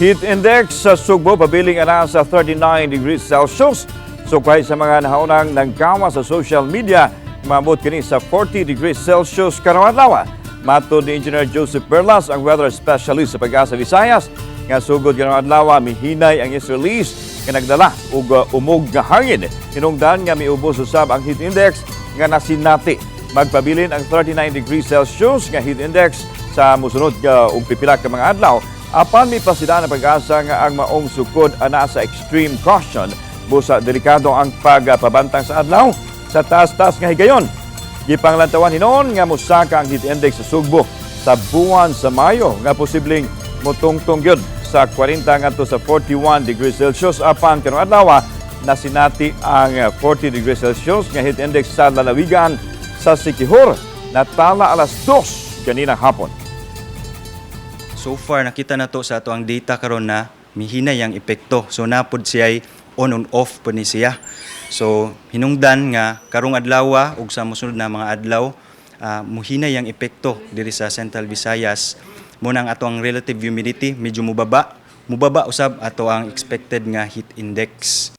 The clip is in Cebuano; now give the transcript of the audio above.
Heat index sa Sugbo pabiling ana sa 39 degrees Celsius. Sukay sa mga nahaunang nagkawa sa social media, maabot kini sa 40 degrees Celsius karong adlaw. Matod ni Engineer Joseph Perlas, ang weather specialist sa Pag-asa Visayas, nga sugod karong adlaw mihinay ang easterlies nga nagdala og umog nga hangin. Hinungdan nga miubos usab ang heat index nga nasinati. Magpabilin ang 39 degrees Celsius nga heat index sa musunod nga og pipila ka mga adlaw. Apan mipasida ang Pag-asa nga ang maong sukod ana sa extreme caution busa delikado ang pagpabantang sa adlaw sa taas-taas nga higayon. Gipanglantawan hinon nga mosaka ang heat index sa Sugbo sa buwan sa Mayo nga posibleng motungtong gyud sa 40 ngadto sa 41 degrees Celsius, apan karong adlaw nasinati ang 40 degrees Celsius nga heat index sa lalawigan sa Siquijor, natala alas 2 kaninang hapon. So far nakita na to sa ato ang data karon na mihinay ang epekto. So napod siya on and off po ni siya. So hinungdan nga karong adlaw ug sa mosunod na mga adlaw, muhinay ang epekto diri sa Central Visayas. Mo nang ato ang relative humidity medyo mubaba, mubaba usab ato ang expected nga heat index.